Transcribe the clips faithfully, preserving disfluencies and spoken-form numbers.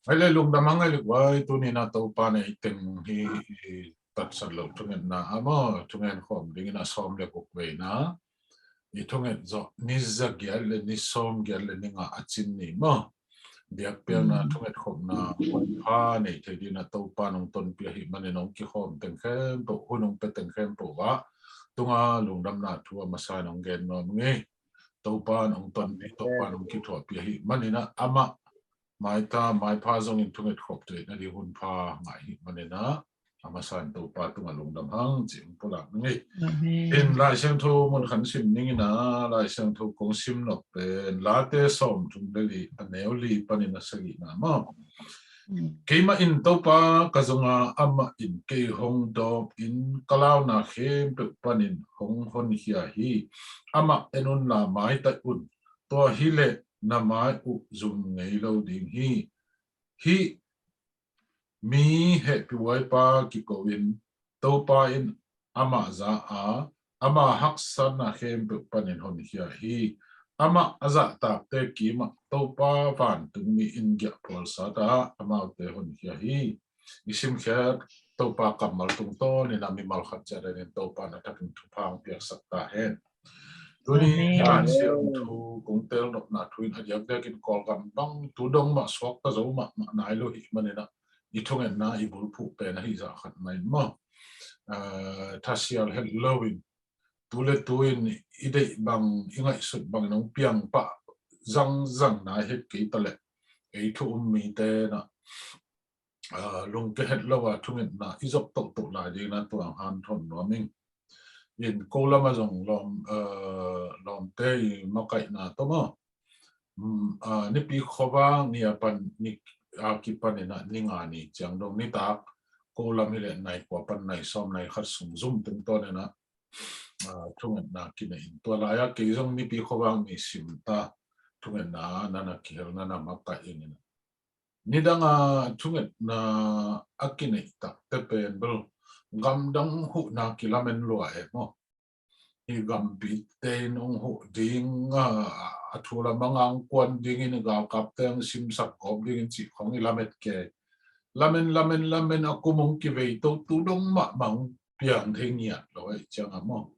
Ai le lungdam hang ai le guai, tuni na Topa nei teng hi, i tatsat lo thungetna a maw, thunget khawm dingin a sawm le guk veina. I thunget zawh ni za giat le ni sawm giat le ni nga a cin ni maw. Biakpiakna, thunget khopna, hun pha nei thei dingin a Topa nong tonpia hi manin hong kikhawm teng khempeuh, hun hong pe teng khempeuh ah tunga lungdamna thu a masa in hong gen nuam ngei. Topa nong tonpia, Topa nong kithuahpia hi manin a amah maita maipha zongin thunget khop theihna ding hun pha ngah hi manin a a masa in Topa tungah lungdam hang ci hong pulak ngei. In Lai Siangtho mun khat sim ningin a, Lai Siangtho kong sim nop pen Late sawm thum le li a neu li panin a sagihna maw. Keimah in Topa ka zong a, amah in kei hong dawp in ka launa khempeuh panin hong honkhia hi. Amah en unla maitai un, tua hileh na mai uh zum ngei lo ding hi. Hih mi hehpihhuaipa kiko in Topa in amah za a, ama haksatna khempeuh panin honkhia hi. Amah a zahtakte kimah Topa vantungmi in giahphual sat a, amaute honkhia hi. I simkhiat Topa kammal tungtawnin a mimal khat ciat in Topa na thakin thupha hong piaksak ta hen. Tuni Lai Siangtho kong telnopna thu in a diakdiakin Kawlgam bang tu dong mah suakta zo mahmah nai lo hi manin a, i thungetna i bulphuh pen ahi zah khat mah in maw, thasial het loin tu le tu in i deih bang, i ngaihsut bangin hong piang pah zangzang nai het kei ta leh, ei thu um mite na lungke het lo a thungetna i zop tohtoh lai dingin a tuang hanthawn nuam ing. In ko lam a zong lawm, lawmte i makaihna tawh maw, nipi khuavak ni a pan, ni a kipanin a ni nga ni ciang dong nitak ko lam hileh nai kua pan nai sawm nai khat sung zum tungtawnin a thungetna kinei in, tua lai-ah kei zong nipi khuavak ni sim ta, thungetna nana kihel nana makaih ing in a. Nidang a thungetna a kineih takte pen bel gamdang huhna kilamen lua e maw. Hi gampite in hong huh ding a, a thu lam a ngangkuan dingin, galkapte hong simsak gawp dingin cih khong i lamet kei. Lamen lamen lamen a kum hong kivei to tu dong mahmah hong piang thei ngiat lo ahi ciang a maw.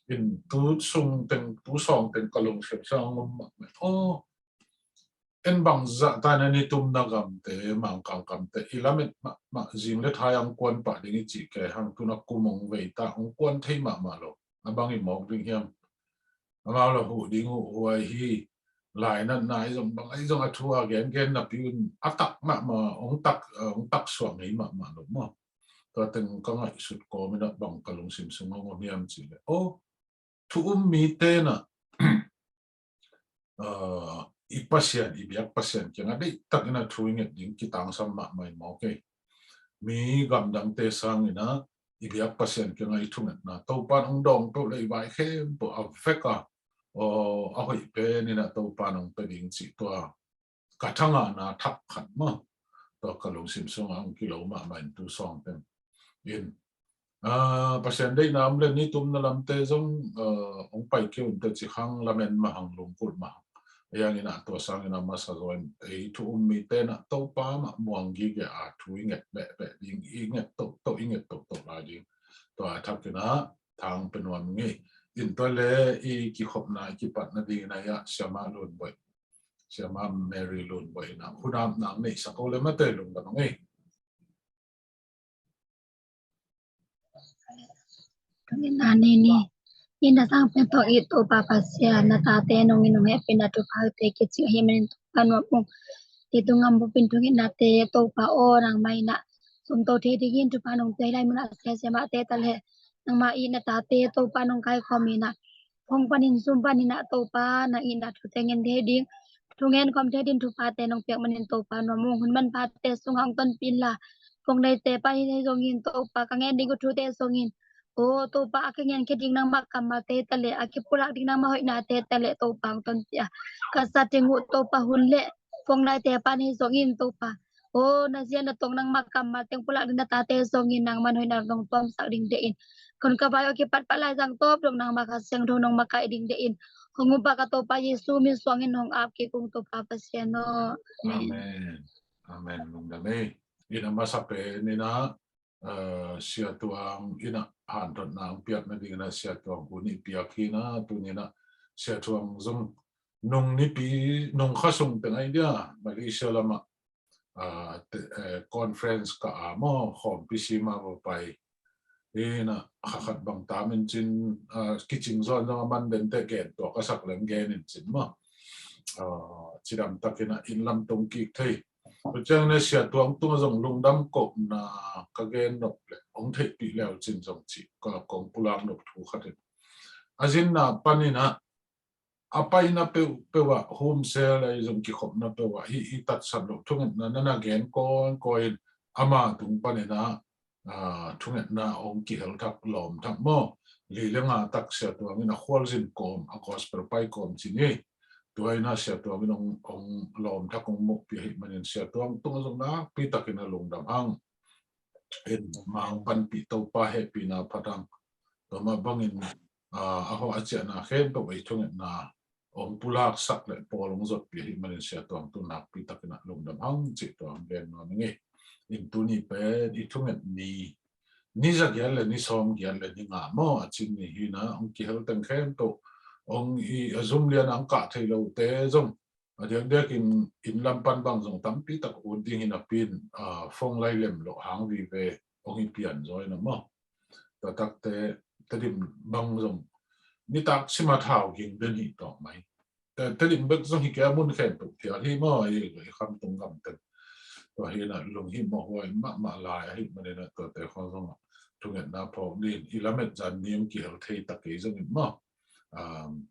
In tu sung teng, tu sawng teng ka lungsim sang hong om mahmah. Aw, en bang zah ta na nitumna gamte, Mangkang gamte i lamet mahmah, zing le thai hong kuan pah ding i cih kei hang, tuna kum hong vei ta hong kuan thei mahmah lo. A bang i mawk ding hiam? Amau la huh ding huhuai hi. Lainatna i zong bang i zong a thu a gengen napi un a tak mahmah, hong tak, hong tak suak ngei mahmah lo maw. Tua teng ka ngaihsut kawmin a bang ka lungsim sung hong om hiam cih leh, aw, thu um mite na i Pasian, i biak Pasian kiangah deihtakin a thu i nget ding kitangsam mahmah i mawk ei. Mi gamdangte sangin a i biak Pasian kiangah i thungetna Topan hong dawng peuh le i vai khempeuh a vek a, a hoih penin a Topan hong pe ding cih tua ka thangahna thak khat maw, tua ka lungsim sungah hong kilo mahmah in tu sawng pen in, Pasian deihna om le nitumna lamte zong hong pai kei un teh ci khang, lamen mah hang, lungkulh mah hang. Ei hangin a tua sangin a masa zaw in ei thu um mite na Topa mah muang gige a thu i nget behbeh ding, i nget tohtoh, i nget tohtoh lai ding tua a thakin a thang pe nuam ngei. In tua le i kikhopna i kipatna dingin a, ia, Siamah Lunboih, Siamah Mary Lunboih in a hun apna neihsak o le mate lungdam ngei. Nani ni, i na sang pen tawh i Topa Pasian, na tate nong in hong hehpihna thuphate kicing ahi manin Topa nuam ung. Leitung gam bup in thungetnate Topa aw, nangmah in a sumto thei dingin thupha nong pia hi lai munah sia siamahte ta le nangmah i na tate Topa nong kaikhawm in a, phone panin Zoom panin a Topa nang in a thute ngen thei ding, thu ngen khawm thei ding thuphate nong piak manin Topa nuam ung. Hun manphate sungah hong tonpih inla, phone leite pan hi zongin Topa ka ngen ding uh thute zongin, aw Topa, a kingenkhia ding nangmah kammalte ta le, a kipulak ding nangmah hoihnate ta le Topa hong tonpih a, ka sa ding uh Topa hun le phone leite pan hi zongin Topa, aw na zia na tong nangmah kammal teng pulak ding na tate zongin nangman hoihna nong tuamsak ding deih in, ka hun ka vai aw kipatpah lai zang tawp dong nangmah Kha Siangtho nong makaih ding deih in, hong upa ka Topa Jesu min suangin hong ap kik ung Topa Pasian aw. Amen. Amen. Amen. Lungdam ei. Ina masa pen ina, eh, Sia Tuang ina hanthotna ang piak nading ina Sia Tuang hun i piak hi ina, tuni ina Sia Tuang zong nung nipi, nung kha sung teng ai dia, Malaysia lama, ah, te, eh, conference ka a maw, khawmpi sima va pai. Ina, kha khat bang tam in cin, ah, kicing zawn zong a man den te gen tua ka sak leng gen in cin maw. Ah, cidam tak ina inn lam tong kik thei. Tua ciang ina Sia Tuang tunga zong lungdam kohna ka gen nop le, ong theihpih leu cin zong ci, ka kong pulak nop thu khat in. A zinna pan ina, a paina peuhpeuh ah, home cell ahi zong kikhopna peuh ah, hih i tatsat loh thungetna na na gen kawnkawi in, ama tung pan ina, ah, thungetna ong kihel thak, lawm thak maw. Li le nga tak Sia Tuang in a khualzin kawm, a gospel pai kawm ci ni. Tua ina Sia Tuang in ong, ong lawm thak ong muhpih ahih manin Sia Tuang tunga zong nakpi takin a lungdam hang. In mang panpih Topa hehpihna phat hang. Tua mah bangin, ah, a hawh a ciahna khempeuh ei thungetna ong pulaksak le pawl ong zotpih ahih manin Sia Tuang tung nakpi takin a lungdam hang cih tua ong gen nuam ing ei. In tuni pen i thunget ni, ni za giat le ni sawm giat le ni nga maw, a cin ni hi ina, ong kihel teng khempeuh ong i a zum lian ang kah thei lote zong a diakdiakin inn lam pan bang zong tampi tak ut ding hi napi in, ah, phone lai lem loh hang vive ong i pian zaw ina maw. Tua takte Tedim bang zong nitak sima thau ging den hi tawk mai. Te, Tedim bek zong hi kei a, mun khempeuh phial hi maw, i, i Khamtung gam teng. Tua hi ina lunghimawh huai mahmah lai ahih manin a tuate khawng zong a thungetna phawk ding in i lamet zan ni ong kihel thei ta kei zongin maw. Um,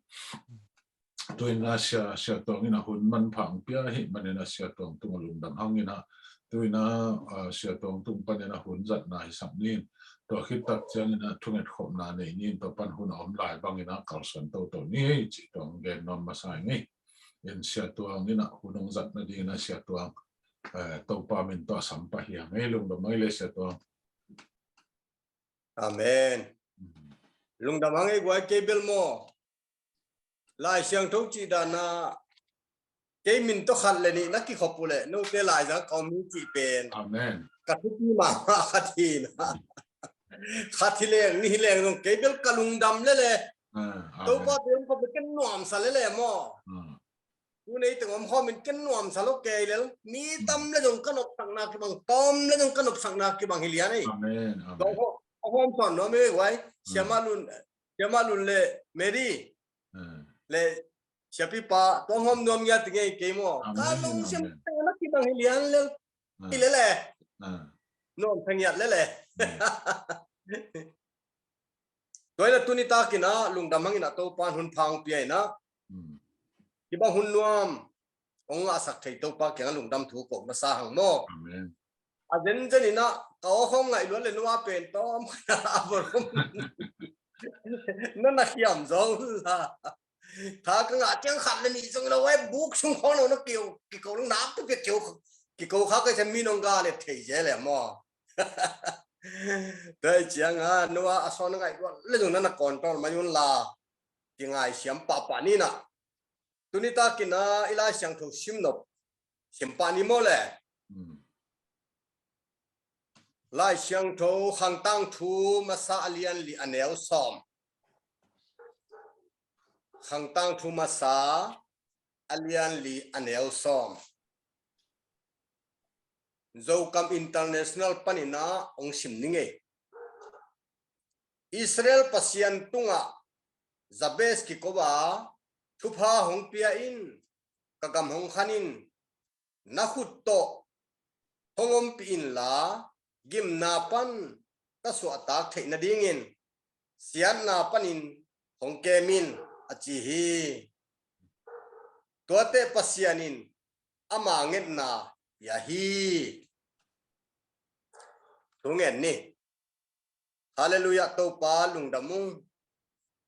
tu ina Sia, Sia Tuang ina hun manpha ong pia ahih manin a Sia Tuang tung a lungdam hang ina, tu ina, ah, Sia Tuang tung pan ina hun zatna hisak ni in, tua khit tak ciang ina thunget khopna nei ni in, tua pan hun a om lai bang ina kalsuan toto ni ei cih tua ong gen nuam masa ing ei. In Sia Tuang ina hun ong zat nading ina Sia Tuang, eh, Topa min tawh a sam pah hi hang ei. Lungdam ei le Sia Tuang. Amen. Mm. Lungdam hang ei guai. Kei bel maw, Lai Siangtho cih dan a kei min tawh khat le nih na kikhop uh leh note Laizang ka om hi cih pen, amen, ka thupi mahmah khat hi ina. Khat hi leng, nih hi leng zong kei bel ka lungdam lel e. Ah, amen. Topa pen ka ken nuamsa lel e maw. Ah. Tu nei teng om khawm in ken nuamsa lo kei lel. Mi, mm, tam le zong ka nopsakna kibang, tawm le zong ka nopsakna kibang hi lian ei. Amen, amen. Tua hawm, hawm sawn nuam ei guai. Mm. Siama Lun, Siama Lun le Mary. Mm. Le Siapipa, tua hawm nuam ngiat ing ei kei maw. Amen, amen. Ka lungsim teng na kibang hi lian lel. Ah. Hi lel e. Ah. Nuam tha ngiat lel e. Mm. Tua ina tuni takin a lungdam hang ina Topa in hun pha ong pia ina. Mm. Hih bang hun nuam ong ngahsak thei Topa kiangah lungdam thu ko masa hang maw. Amen. A zenzen ina ka aw khawng ngaih luat le nua pen tawm a bawlum. Na na hiam zong la. Tha ka ngah ciang khat le nih zong lo ai, buk sung khawng lo na kiko, kiko lo nak tu pia kiko, kiko kha ka ciang mi nong ga le thei zel e maw. Tua ciang a nua a sawn a ngaih luat le zong na na control mai un la. Kingai siam pahpah ni ina. Tuni takin a i Lai Siangtho sim nop, sim pah ni maw le. Hmm. Lai Siangtho Khang Tangthu Masa a lian li a neu sawm. Khang Tangthu Masa a lian li a neu sawm. Zokam International panin a ong sim ning ei. Israel Pasian tungah Jabez kiko a, thupha hong pia in, ka gam hong khan in, na khut tawh hong ompih inla, gimna pan ka suahtak theih nadingin siatna panin hong kem in, a ci hi. Tuate Pasian in ama ngetna hi a hi. Thu ngen ni. Halleluiah, Topa lungdam ung.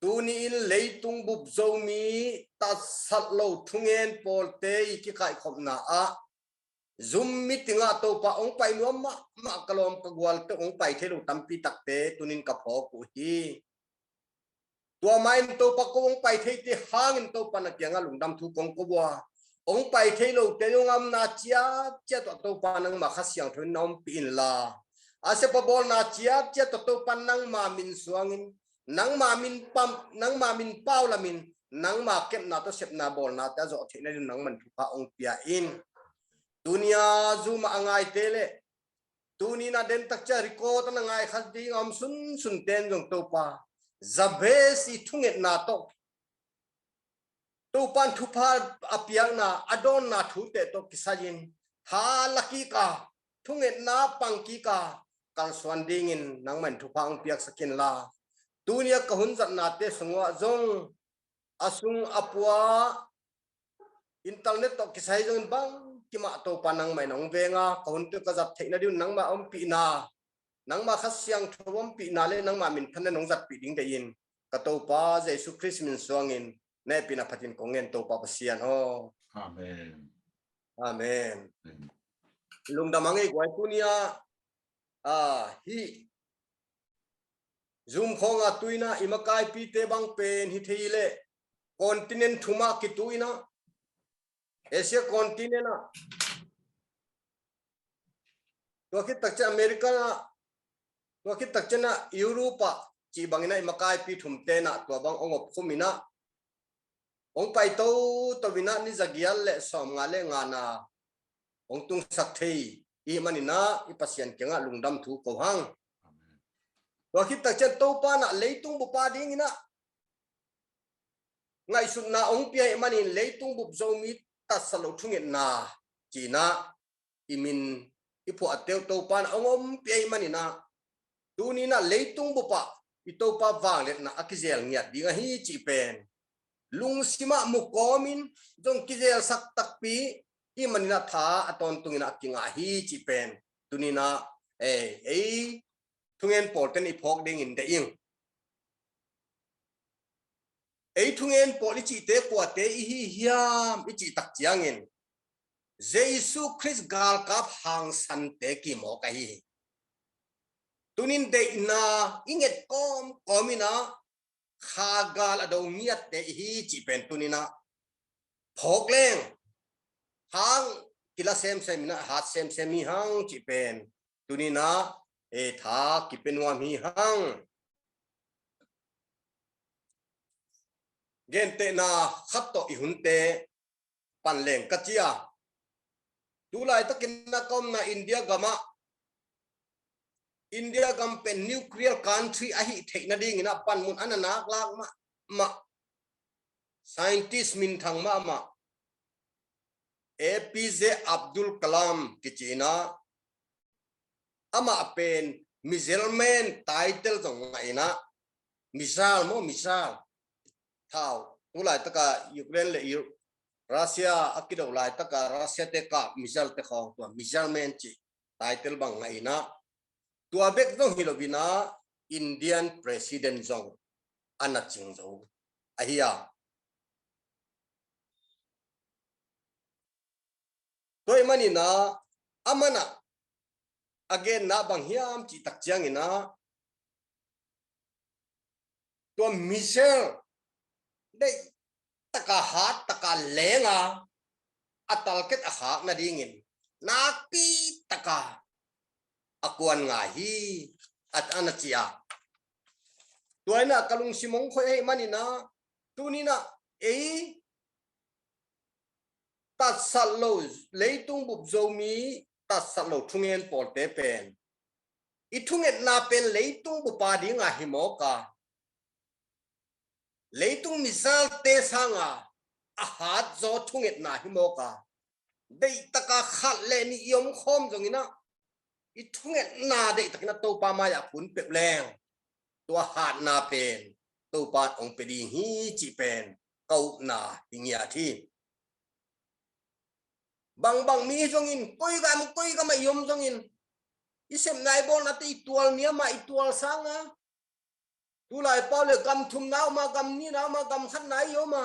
Tuni in leitung bup Zomi tatsat lo thungen pawlte i kikaihkhopna ah Zoom meeting ah Topa hong pai nuam mahmah ka lawm ka gualte hong pai thei lo tampi takte tunin ka phawk uh hi. Tua mah in Topa ko hong pai theite hangin Topa na kiangah lungdam thu kong ko uh a, hong pai thei lote zong a omna ciatciat tawh Topa nangma Kha Siangtho in na ompih inla, a siapa bawlna ciatciat tawh Topa nangma min suangin, nangma min pam, nangma min pau lamin, nangma kepna tawh sepna bawlnate a zawh theihna ding nangman thupha hong pia in. Tuni-a Zoom ah a ngaite le tuni-in a dentak ciang record a na ngai kha ding a om sunsunte in zong Topa, Jabez i thungetna tawh Topa in thupha a piakna, a dawnna thute tawh kisai-in tha la kik a, thungetna pang kik a, kalsuan dingin nangman thupha hong piaksak inla, tuni-a ka hun zatnate sungah zong a sung a pua, internet tawh kisai zongin bangkim ah Topa nangmah in hong veng a, ka hunte ka zat theihna ding un nangma ompihna, nangma Kha Siangtho ompihna le nangma minthanna in hong zatpih ding deihin, ka Topa Jesu Khrist min suangin na hehpihna phatin kong ngen, Topa Pasian aw. Amen. Amen. Amen. Lungdam a ngei guai. Tuni-a, ah, hih Zoom khawng a tu-in ah i makaipite bang pen hi thei leh continent thum ah kitu-in ah, Asia continent ah, tua khit tak ciang America ah, tua khit tak ciang ah Europe ah, cih bangin ah i makaipi thumte in ah tua bang hong opkhum in ah, hong pai toto in ah ni zagiat le sawmnga le nga na hong tungsak thei i hih manin ah i Pasian kiangah lungdam thu ko hang. Amen. Tua khit tak ciang Topa in ah leitung bup a dingin ah ngaihsutna hong pia i hih manin leitung bup Zomi tatsat lo thungetna ci-in ah i min i phuahte uh Topa in ah hong ompih i hih manin ah, tuni-in ah leitung bup ah i Topa vangliatna a kizel ngiat ding ahi cih pen lungsim ah mu kawmin, zong kizelsak takpi i hih manin ah tha a tawntungin ah a kingah hi cih pen tuni-in ah, eh, ei thungen pawlte'n i phawk dingin deih ing. Ei thungen pawl i cihte kuate i hi hiam i cih tak ciangin, Jesu Khrist galkap hangsante kimawk ahi hi. Tunin deihna i nget kawmkawm in ah, kha gal a do ngiatte i hi cih pen tuni-in ah phawk leng, hang kila semsem in ah hat semsem hi hang cih pen tuni-in ah, eh, tha kipia nuam hi hang. Gentehna khat tawh i hunte pan leng ka ci a, tu laitakin a ka omna India gam ah, India gam pen nuclear country ahih theihna dingin ah panmun a na naklak mahmah scientist minthang mahmah A P J Abdul Kalam kici-in ah, amah pen Missile Man title zong ngah in ah, missile maw, missile, thau, tu laitaka Ukraine le Eu-, Russia a kido laitaka Russia te kap missile te khawng tua Missile Man cih title bang ngah in ah, tua bek zong hi lo-in ah Indian President zong a na cing zo ahi a. Tua ahih manin ah, aman ah a genna bang hiam cih tak ciangin ah, tua missile deih taka hat taka leng a, a target a khak nadingin nakpi taka a kuan ngai hi, a, a na ci a. Tua in ah ka lungsim hong khoih ahih manin ah, tuni-in ah ei tatsat lo, leitung bup Zomi tatsat lo thungen pawlte pen, i thungetna pen leitung bup a dinga hi mawk a, leitung missile te sanga a hat zaw thungetna hi mawk a, deih taka khat le nih i om khawm zongin ah, i thungetna deih takin ah Topa mai-ah kun peuh leng, tua hatna pen Topa in hong pia ding hi cih pen ka upna hi ngiat hi. Bangbang mi hi zongin, koi gam koi gam ah i om zongin, i sepna i bawlnate i tual niam a, i tual sang a, tulai pau le gam thumna om a, gam nihna om a, gam khatna i om a,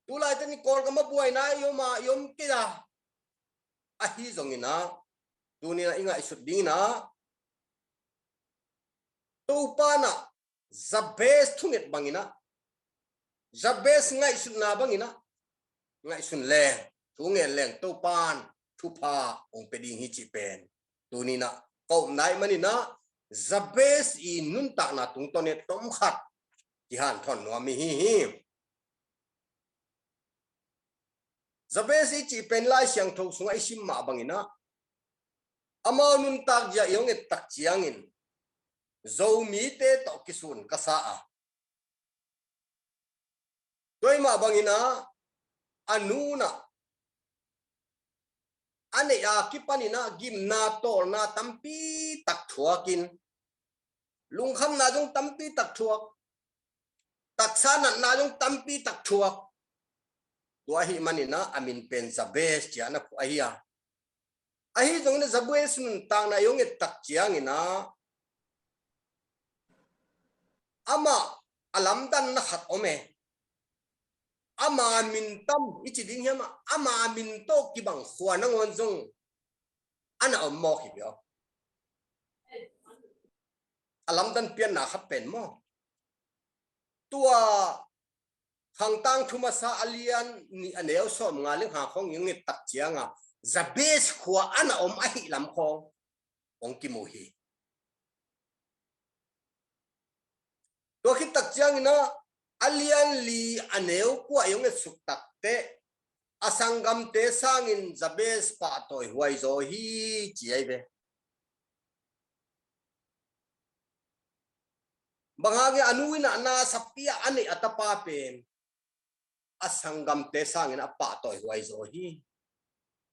tulai teni Kawlgam a buaina i om a, i om kei a. Ahi zongin ah, tuni-in ah i ngaihsut dingin ah, Topa in ah Jabez thunget bangin ah, Jabez ngaihsutna bangin ah ngaihsun leng, thu ngen leng Topan thupha hong pia ding hi cih pen tuni-in ah ka upna ahih manin ah Jabez i nuntakna tungtawn in ah tom khat kihanthawn nuam i hi hi. Jabez i cih pen Lai Siangtho sungah i sim mah bangin ah amau nuntak zia i hong et tak ciangin Zomite tawh kisun ka sa a, tua ahih mah bangin ah a nu in ah a neih a kipanin ah gimna tawlna tampi tak thuak in, lungkhamna zong tampi tak thuak, taksa natna zong tampi tak thuak. Tua ahih manin ah a min pen Jabez ci-in ah phuak ahi a. Ahi zongin ah Jabez nuntakna i hong et tak ciangin ah amah a lamdanna khat om e. Ama min tam i ci ding hiam, ama min tawh kibang khua nangawn zong a na om mawk hi ve aw. A lamdang pianna khat pen maw? Tua Khangtangthu Masa a lian nih a neu sawmnga le nga khawng i hong et tak ciangin ah Jabez khua a na om ahih lam khawng hong kimu hi. Tua khit tak ciangin ah a lian li a neu kua i hong et suk tak teh a sanggamte sangin Jabez pahtawi huai zaw hi ci ahi ve. Bang hangin a nu in ah na sapi a a neih a tapa pen a sanggamte sangin a pahtawi huai zaw hi.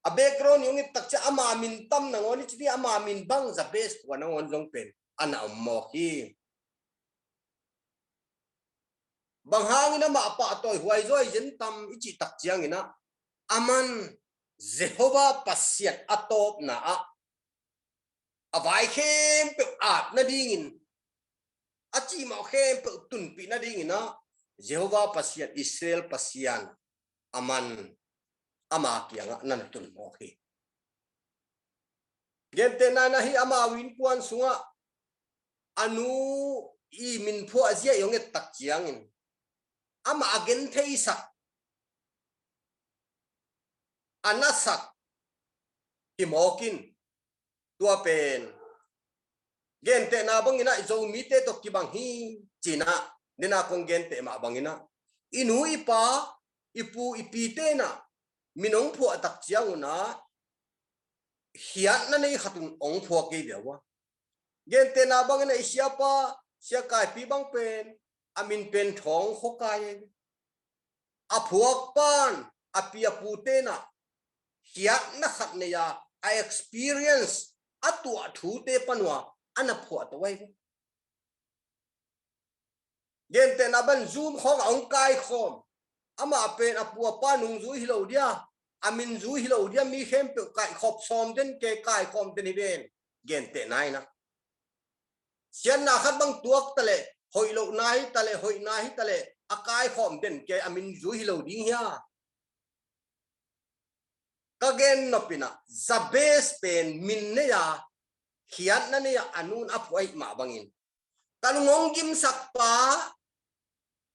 A background i hong et tak ciang ama min tam nangawn i ci ding, ama min bang Jabez khua nangawn zong pen a na om mawk hi. Bang hangin amah pahtawi huai zaw i zen tam i cih tak ciangin ah aman Jehovah Pasian a tawpna ah a vai khempeuh at nadingin, a cimawh khempeuh tunpih nadingin ah Jehovah Pasian, Israel Pasian aman ama kiangah na na tun mawk hi. Gentehna in ah hih amau innkuan sungah a nu i min phuahzia i hong et tak ciangin amah a gentheisak, a nasak hi mawk in, tua pen gentehna bangin ah Zomite tawh kibang hi ci-in ah nidang kong genteh mah bangin ah i nu i pa, i pu i pite in ah min hong phuah tak ciangun ah khiatna nei khat un hong phuak kei ve ua. Gentehna bangin ah i siapa, Sia Kaipi bang pen a min pen Thawng Khaw Kai ahi ve. A phuakpa in, a pi a pute in ah khiatna khat nei a, a experience, a tuah thute pan un ah a na phuah to ahi ve. Gentehna bang Zoom khawng ah hong kaikhawm, amah pen a pu a pa nungzui hi lo dia, a min zui hi lo dia, mi khempeuh kaikhawm sawm den kei, kaikhawm den hi ven. Gentehna in ah siatna khat bang tuak ta leh, hoih lohna hi ta leh, hoihna hi ta leh, a kaikhawm den kei, a min zui hi lo ding hia? Ka gen nop in ah Jabez pen min nei a, khiatna nei a, a nu in a phuah ahih mah bangin, ka lung hong gimsak pa,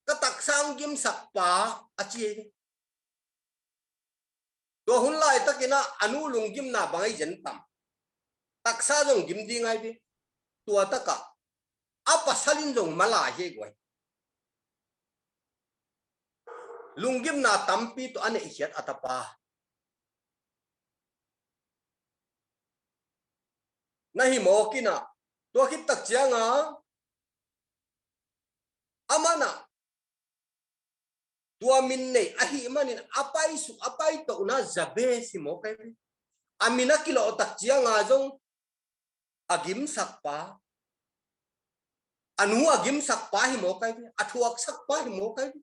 ka taksa hong gimsak pa, a ci hi. Tua hun laitakin ah a nu lunggimna bang ahi zen tam? Taksa zong gim ding ahi ve. Tua takah a pasal in zong mala hi guai. Lunggimna tampi tawh a neihkhiat a tapa na hi mawk in ah, tua khit tak ciangin ah aman ah tua min nei ahih manin a paisuk, a paitohna Jabez hi mawk ahi ve. A min a kilawh tak ciangin zong a gimsak pa, a nu a gimsak pa hi mawk ahi ve, a thuaksak pa hi mawk ahi ve.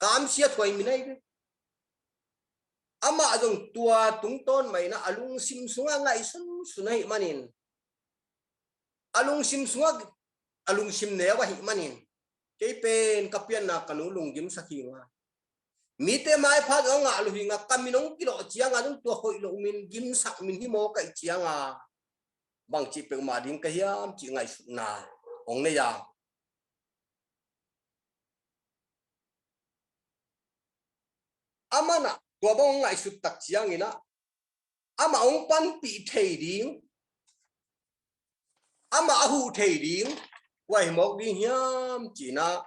Kamsia thuai min ahi ve. Amah zong tua tungtawn mah in ah a lungsim sungah ngaihsunsun ahih manin, a lungsim sungah a lungsim neu ahih manin, kei pen ka pianna ka nu lunggimsak hi ing a, mite maipha zong a ngah lo hi ing a, ka min hong kilawh ciangin zong tua hoih loh min, gimsak min hi mawk ahih ciangin bangci peuhmah ding ka hiam cih ngaihsutna hong nei a. Aman ah tua bang hong ngaihsut tak ciangin ah, amah hong panpih thei ding, amah a huh thei ding kua hi mawk ding hiam ci-in ah,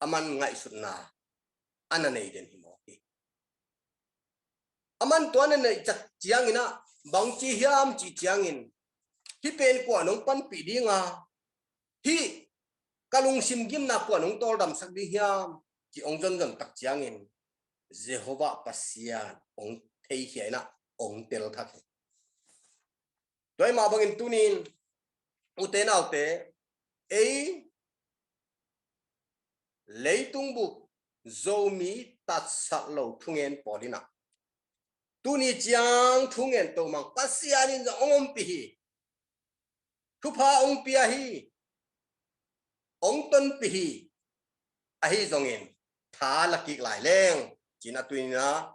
aman ngaihsutna a na nei den hi mawk hi. Aman tua na neih tak ciangin ah, bangci hiam cih ciangin, hih pen kua nong panpih ding a, hih ka lungsim gimna kua nong tawldamsak ding hiam ci hong zonzon tak ciangin, Jehovah Pasian hong theikhia in ah, hong telthak hi. Tua ahih mah bangin tuni-in, ute naute, ei leitung bup Zomi tatsat lo thungen pawl in ah, tuni ciang thungen tomang, Pasian in zong hong ompih hi. Thupha hong pia hi, hong tonpih hi. Ahi zongin tha la kik lai leng ci-in ah tuni-in ah,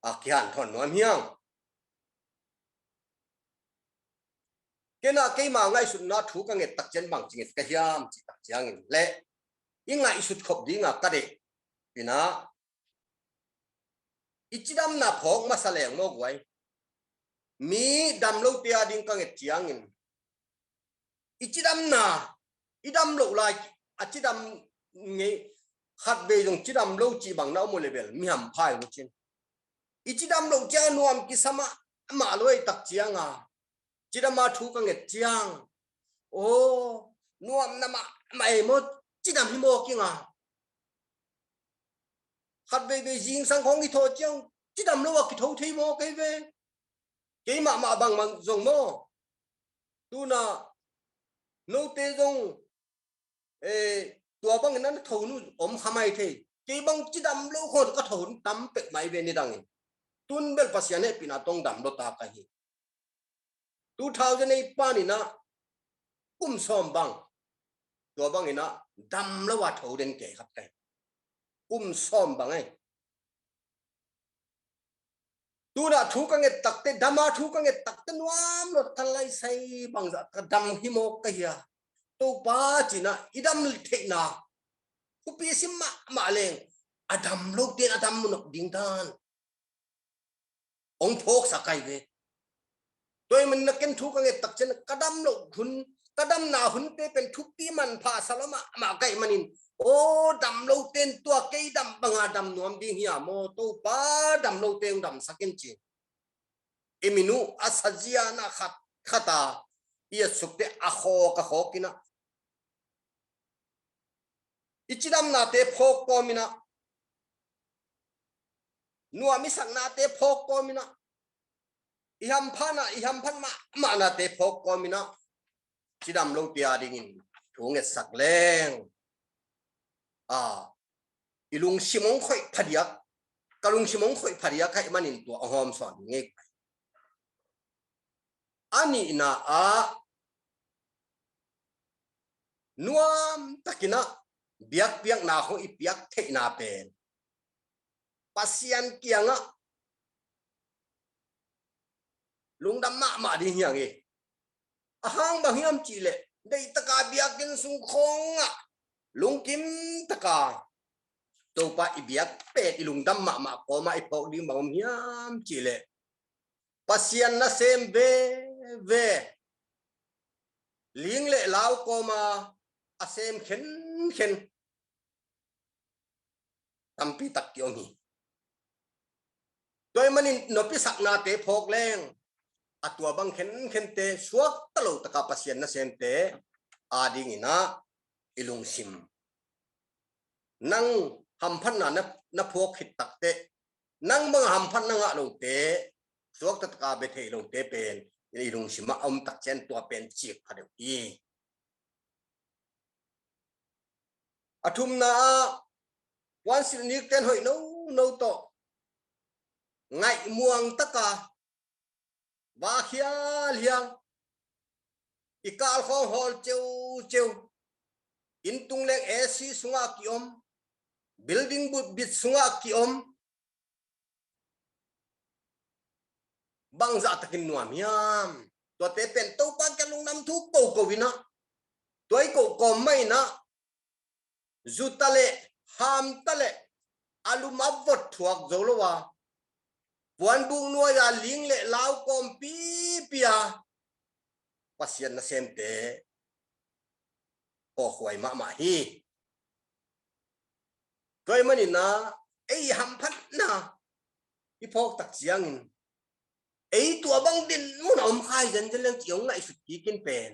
a kihanthawn nuam hi hang. Ken ah keima ngaihsutna thu ka nget tak ciang bangci nget ka hiam cih tak ciangin, leh i ngaihsut khop ding a ka deih in ah, i cidamna phawk masa leng maw guai. Mi dam lote a ding ka nget ciangin, i cidamna, i dam loh lai, a cidam ngei, khatvei zong cidam lo cih bang na om uh leh bel mi hampha hi uh cin. I cidam loh ciang a nuam kisa mahmah lo ei tak ciang a, cidam a thu ka nget ciang, aw, nuamna mahmah ei maw, cidam hi mawk ing a. Khatveivei zingsang khawng i thawh ciang, cidam lo a kitho thei mawk ei ve. Kei mahmah bangmah zong maw, tu-in ah note zong, eh, tua bangin na tho nu om kha mai thei. Kei bang cidam lo khawng ka tho nu tam pek mai ve nidangin. Tun bel Pasian hehpihna tawh dam lo ta ka hi. Two thousand eight pan in ah kum sawm bang, tua bangin ah dam lo a tho den kei khat ka hi. Kum sawm bang ei. Tu-in ah thu ka nget tak teh, dam a thu ka nget tak teh nuam lo, ka lai sai bangzah ka dam hi mawk ka hi a. Topa ci-in ah i dam theihna thupi sim mahmah leng, a dam lote in a dam nop ding dan hong phawksak ka hi ve. Tua ahih manin ah ken thu ka nget tak ciang ka dam loh hun, ka damna hunte pen thupi manpha sa lo mahmah ka hih manin, aw, dam lote in tua kei dam banga dam nuam ding hi a maw, Topa dam lote hong damsak in ci-in, i min uh a sazia-in ah khat khat a i etsuk teh a khawk a khawk in ah, i cidamnate phawk kawm in ah, nuam i saknate phawk kawm in ah, i hamphatna, i hamphat mahmahnate phawk kawm in ah, cidam lote a dingin thu ngetsak leng, a, i lungsim hong khoih phadiak, ka lungsim hong khoih phadiak ka hih manin tua hong hawmsawn ngei. A nihna ah, nuam takin ah biakpiakna khawng i piak theihna pen Pasian kiangah lungdam mahmah ding hi hang hi. A hang bang hiam cih leh, deihtaka biakinn sung khawngah lungkim taka Topa i biak pen i lungdam mahmah kawmah i phawk ding bang om hiam cih leh, Pasian nasem veve, ling le lau kawma a sem khenkhen tampi tak kiom hi. Tua ahih manin nopsaknate phawk leng, a tua bang khenkhente suakta lo taka Pasian nasemte a dingin ah i lungsim, nang hamphatna na, na phuak khit takteh, nang banga hamphatna ngah lote, suakta taka bia thei lote pen i lungsimah a om tak ciang tua pen cik pha deuh hi. A thumna ah, puansilh nikten hoih nono tawh ngaihmuang taka, vak hialhial, i kal khawng hawl ceuceu, inn tung leng A C sungah kiom, building butbit sungah kiom, bangzah takin nuam hiam? Tuate pen Topa kiang lungdam thu ko ko in ah, tua i koh kawm mah in ah, zu ta leh, ham ta leh, a lum a vot thuak zo lo a, puanbuk nuai-a ling le lau kawmpipi a Pasian nasemte kawkhuai mahmah hi. Tua ahih manin ah ei hamphatna i phawk tak ciangin ei tua bang din mun a om kha hi zenzen leng ci hong ngaihsut kik in pen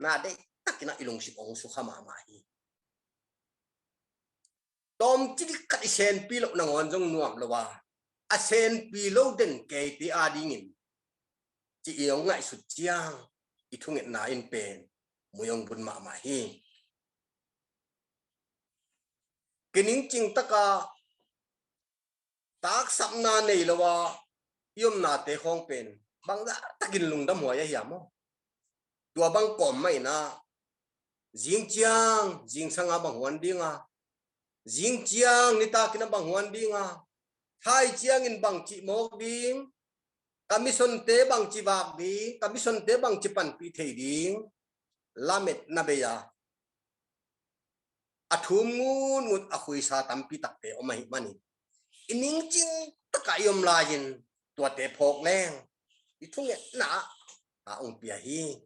na deihtakin ah i lungsim hong sukha mahmah hi. Tawmcik khat i senpi loh nangawn zong nuam lo a, a senpi lo den keite adingin ci i hong ngaihsut ciang i thungetna in pen mui hong bun mahmah hi. Kiningcing taka taksapna nei lo a i omnate khawng pen bangzah takin lungdam huai ahi hiam aw? Tua bang kawm mah in ah zing ciang zingsang a bang huan ding a, zing ciang nitakin a bang huan ding a, thai ciangin bang ci mawk ding, ka missionte bang ci vak ding, ka missionte bang ci panpih thei ding, lametna bei a a thum ngungngut a khuisa tampi takte om ahih manin i ningcing takah i om lai-in tuate phawk leng i thungetna ah a hong pia hi.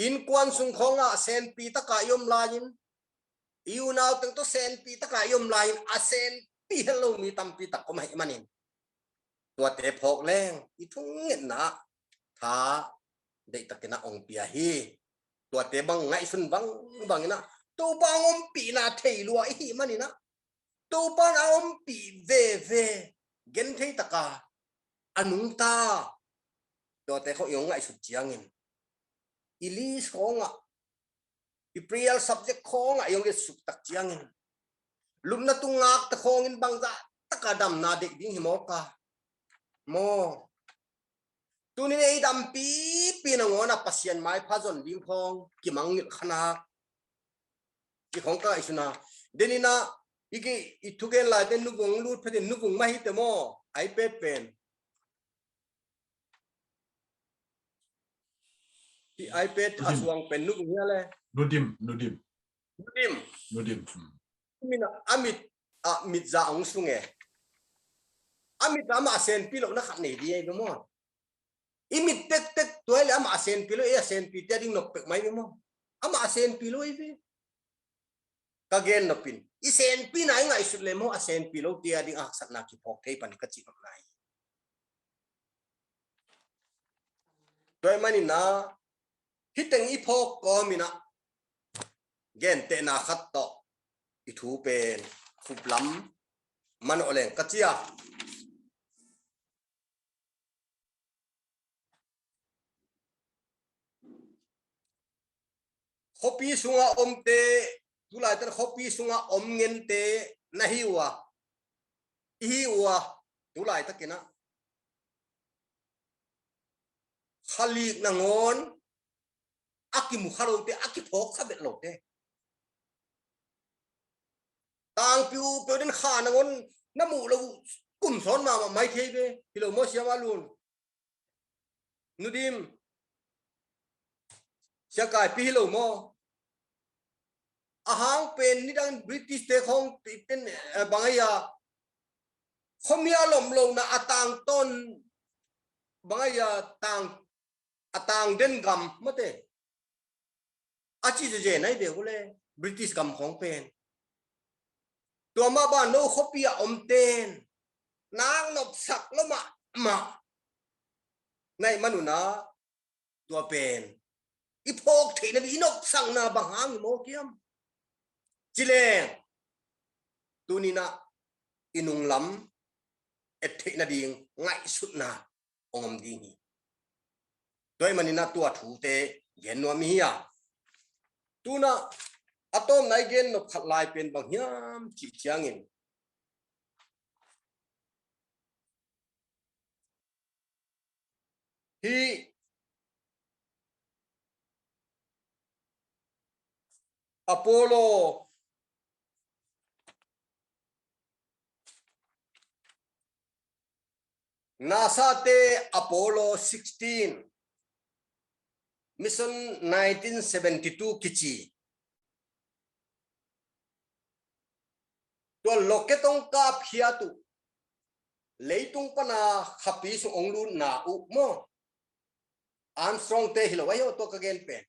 Innkuan sung khawngah senpi takah i om lai-in i unau teng tawh senpi takah i om lai-in a senpi het lo mi tampi tak om ahih manin tuate phawk leng i thungetna ah tha deihtakin a hong pia hi. Tuate bang ngaihsun bangbang in ah Topa hong ompihna thei lua i hih manin ah Topa in a ompih veve genthei taka a nungta tuate khawng i hong ngaihsut ciangin i list khawngah i prayer subject khawngah i hong getsuk tak ciangin lupna tung ngakte khawngin bangzah taka damna deih ding hi mawk a maw? Tunin ei dampipi nangawn a Pasian maipha zon ding khawng kimangngilh khanak i khawng ka ngaihsun a. Denin ah i thugen laite nuvung lut phetin nuvung mah hi te maw? iPad pen i iPad a suang pen nuvung hi a le. Nudim, nudim. Nudim. Nudim. Hmm. Min a mit a mit za hong sung e. A mit a amah a senpi lohna khat nei ding ei maw? I mit tektek tua i le amah a senpi lo, ei a senpi te a ding nop pek mai ve maw? Amah a senpi lo ei ve. Ka gen nopin i senpina i ngaihsut le maw a senpi lo te a ding a haksatna kiphawk thei pan ka cih nopna hi. Tua ahih manin ah hih teng i phawk kawmin ah gentehna khat tawh i thu pen khuplam manawh leng ka ci a. Khuapi sunga omte, tulaitak khuapi sunga om ngente na hi uh a, i hi uh a, tulaitakin ah khalik nangawn a kimu kha lote, a kiphawk kha bet lote. Tangpi uh peuh den kha nangawn na muh lo uh kum sawn mahmah mai thei ve. Hi lo maw Sia Valun? Nudim. Sia Kaipi hi lo maw? A hang pen nidang British te khawng pen, eh, bang ai a khuami a lom lohna a tangtawn bang ai a tang a tang den gam mate. A ci zeze nai ve uh le British gam khawng pen. Tua mah bang no khuapi a om ten nak nopsak lo mahmah. Nai manuna tua pen i phawk theihna ding i nopsakna bang hang i mawk hiam? Ci leng tuninah i nunglam et theihna ding ngaihsutna hong om ding hi. Tua ahih maninah tua thute gen nuam i hi a. Tunah a tawpna i gen nop khat lai pen bang hiam cih ciangin hih Apollo, NASA te Apollo sixteen mission nineteen seventy-two kici. Tua loket hong kapkhiat uh, leitung pana khapi sung hong lutna uh maw, Armstrong te hi lo ahi aw, tua ka gen pen.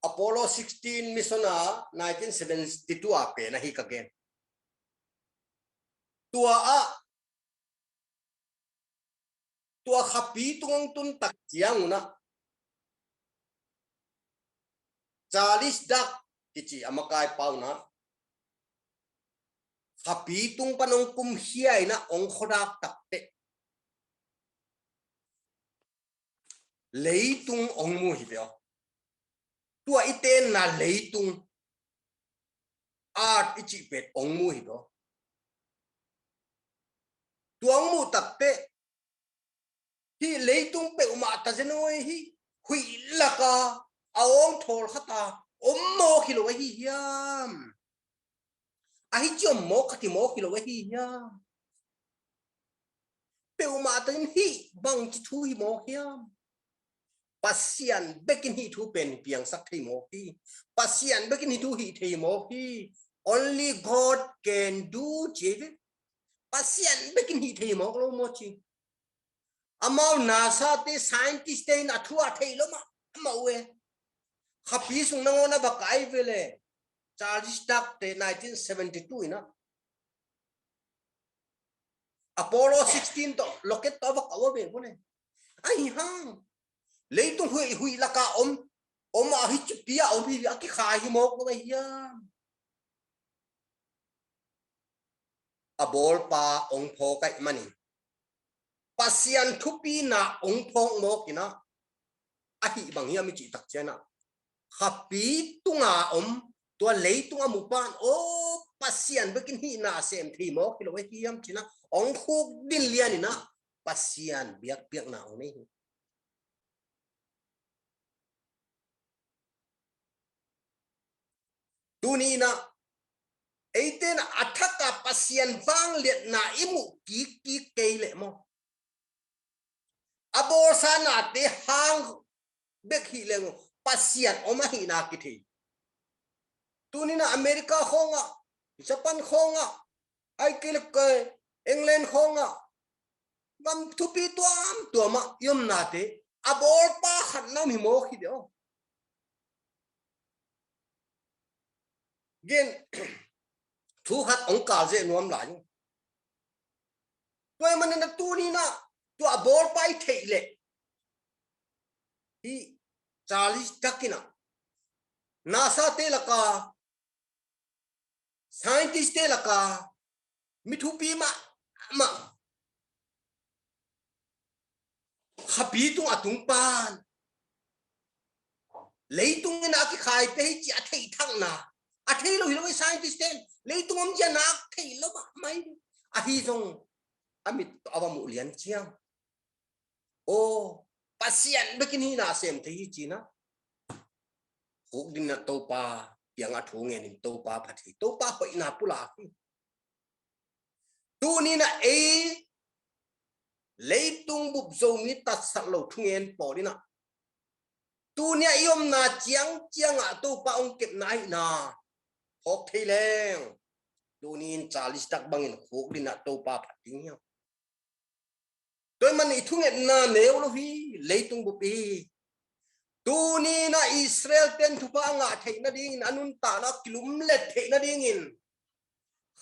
Apollo sixteen mission a nineteen seventy-two a pen ahi ka gen. Tua ah, tua khapi tung hong tun tak ciang un ah, Charles Dark kici a makai pa un ah, khapi tung pan hong kumkhia in ah hong khuadak takteh, leitung hong mu hi ve aw. Tua i tenna leitung, earth i cih pen hong mu hi ve aw. Tua hong mu takteh, hih leitung peuhmah ta zen aw, hih huih laka a awng thawl khata om mawk hi lo ahi hiam? Ahi ci om mawk khat hi mawk hi lo ahi hiam? Peuhmah ta zen, hih bangci thu hi mawk hiam? Pasian bekin hih thu pen piangsak thei mawk hi. Pasian bekin hih thu hih thei mawk hi. Only God can do, ci hi ve. Pasian bekin hih thei mawk lo maw ci. Amau NASA te, scientist te in a thu a thei lo mahmah uh e. Khapi sung nangawn a va kai ve le. Charles Dark te nineteen seventy-two in ah, Apollo sixteen tawh, loket tawh a va kau a ve uh le. Ahi hang, leitung huih, huih laka om, om a, hih cipi a om hi, a kikhai hi mawk lo ahi hiam? A bawlpa hong phawk ahih manin, Pasian thupina hong phawk mawk in ah, ahi bang hiam i cih tak ciang ah, khapi tunga om, tua leitung a mu pan, aw, Pasian bekin hih na sem thei mawk hi lo ahi hiam ci in ah, hong khukdin lian in ah, Pasian biakpiakna hong nei hi. Tuni in ah, eite in ah a thak a Pasian vangliatna i muh kikkik kei leh maw, a bawlsa nate hang bek hi leng, Pasian om ahihna kithei. Tuni in ah America khawngah, Japan khawngah, ahih kei leh England khawngah, gam thupi tuamtuam ah i omnate, a bawlpa khat na om hi mawk hi de aw. Gen, thu khat hong kal zia nuam lai. Tua ahih manin ah tuni in ah, tua a bawlpa i theih leh, hih Charles Dark in ah, NASA te laka, scientist te laka, mi thupi mahmah, khapi tung a tung pan, leitung in a kikhaite hi ci a theih thakna, a thei lo hi lo, scientist ten leitung om ci a nak thei lo mahmah hi. Ahi zong a mit a va muh lian ciang, aw, Pasian bekin hih na sem thei hi ci in ah, khukdin in ah Topa kiangah thu ngen in Topa phat hi, Topa hoihna pulak hi. Tuni in ah ei leitung bup Zomi tatsat lo thungen pawl in ah, tuni a i omna ciangciang ah Topa hong kepna ahihna phawk thei leng, tuni in Charles Dark bangin khukdin ah Topa phat ding hi. Tua ahih manin i thungetna neu lo hi, leitung bup hi. Tuni in ah Israel ten thupha a ngah theih nadingin, a nuntakna kilumlet theih nadingin,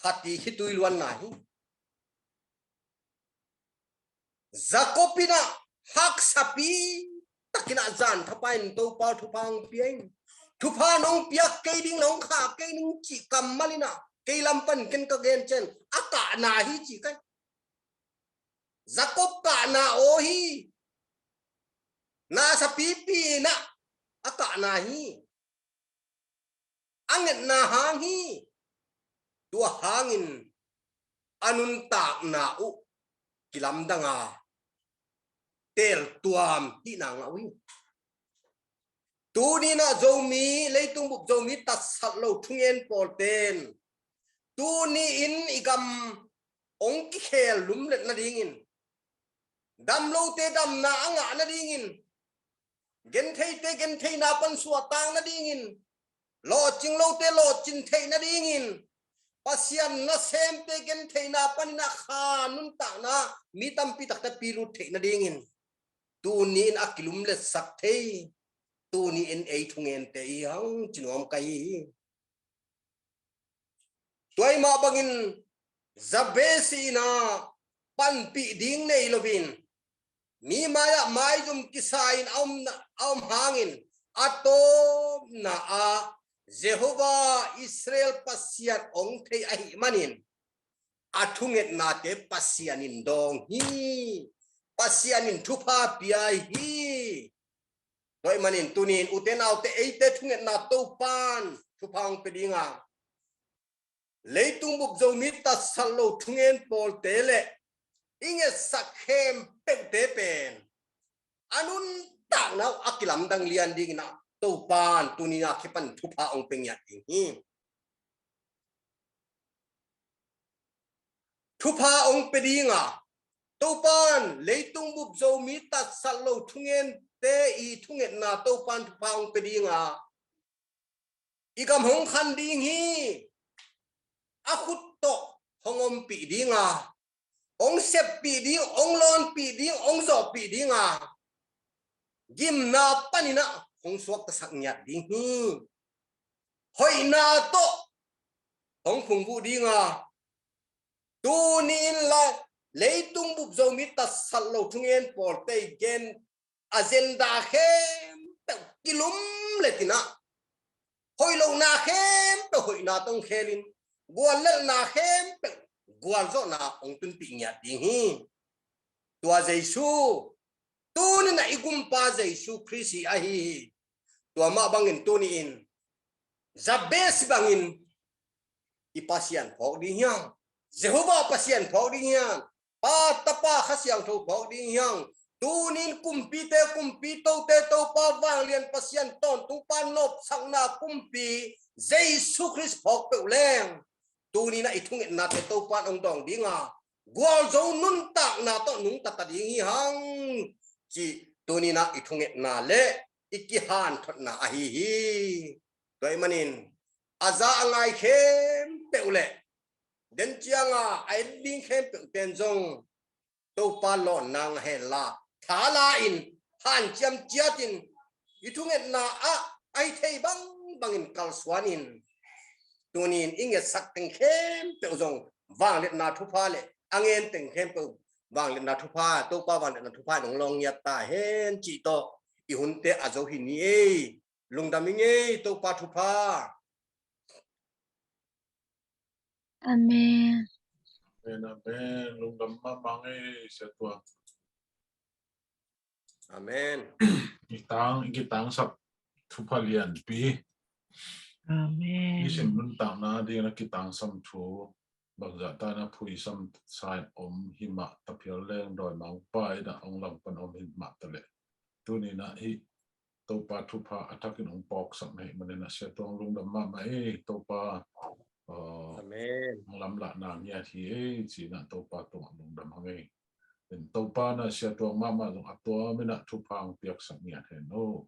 khat i khitui luanna hi. Jacob in ah haksapi takin ah zan thapa in Topa thupha hong pia in, thupha nong piak kei ding, nong khah kei ding cih kammal in ah, kei lam pan ken ka gen ciang, a kahna hi ci kai. Jacob kahna aw hi. Nasapipi in ah a kahna hi. A ngetna hang hi. Tua hangin a nuntakna uh kilamdang a, teltuam hihna ngah uh hi. Tuni in ah Zomi, leitung bup Zomi tatsat lo thungen pawl ten, tuni in i gam hong kikhel lumlet nadingin, dam lote damna a ngah nadingin, gentheite gentheina pan suahtak nadingin, lawhcing lote lawhcin theih nadingin, Pasian nasemte gentheihna panin a kha nuntakna mi tampi takte pilut theih nadingin tuni in a kilumletsak thei, tuni in ei thungente i hang ci nuam ka hi hi. Tua i mah bangin Jabez in a panpih ding nei loin mi mai-ah maizum kisa in a om, a om hangin a tawpna ah Jehovah Israel Pasian hong thei ahih manin a thungetnate Pasian in dawng hi. Pasian in thupha pia hi. Tua ahih manin tuni in ute naute eite thungetna Topan thupha hong pia ding a, leitung bup Zomi tatsat lo thungen pawlte le i ngetsak khempeuhte pen a nuntakna uh a kilamdang lian dingin a Topan tuni in a kipan thupha hong pia ngiat ding hi. Thupha hong pia ding a, Topan leitung bup Zomi tatsat lo thungente i thungetna Topan thupha hong pia ding a, i gam hong khan ding hi. A khut tawh hong ompih ding a, hong seppih ding, hong lawnpih ding, hong zawhpih ding a, gimna panin a hong suaktasak ngiat ding hi. Hoihna tawh hong phungvuh ding a, tuni in la leitung bup Zomi tatsat lo thungen pawlte i gen agenda khempeuh kilumlet in a, hoih lohna khempeuh hoihna tawh hong khelin, guallelhna khempeuh gualzawhna hong tunpih ngiat ding hi. Tua Jesu, tuni in a i Gumpa Jesu Khrist hi ahi hi. Tua mah bangin tuni in Jabez bangin i Pasian phawk ding hiam? Jehovah Pasian phawk ding hiam? Pa, Tapa, Kha Siangtho phawk ding hiam? Tuni in kumpite kumpi, tote Topa, vanglian Pasian, tawntungpa, nopsakna kumpi Jesu Khrist phawk peuh leng tuni in a i thungetnate Topan hong dawng ding a, gualzo nuntakna tawh nungta ta ding hi hang, cih tuni in a i thungetna le i kihanthotna ahi hi. Tua ahih manin a za a ngai khempeuh le den ciang a a en ding khempeuhte in zong Topa lawnna ngah hen la, tha la in, hanciam ciat in, i thungetna ah a hi thei bangbangin kalsuan in, tuni in i ngetsak teng khempeuh zong vangliatna thupha le a ngen teng khempeuh vangliatna thupha, Topa vangliatna thupha in hong lawng ngiat ta hen cih tawh i hunte a zo hi ni ei. Lungdam ing ei, Topa thupha. Amen. Amen, amen. Lungdam mahmah ing ei, Sia Tuang. Amen. I tang, i kitangsap thupha lianpi. Amen. I sim nuntakna ding a kitangsam thu bangzah ta na phuisam sa in om hi mah ta phial leng dawimangpa in a hong langpan om hi mah ta leh, tuni in a hih Topa thupha a thakin hong pawksak na hih manin a Sia Tuang lungdam mahmah ei, Topa, uh, Amen. Hong lamlahna ngiat hi ei, ci in a Topa tungah lungdam hang ei. In Topa in a Sia Tuang mahmah zong a tuam in a thupha hong piaksak ngiat hen aw.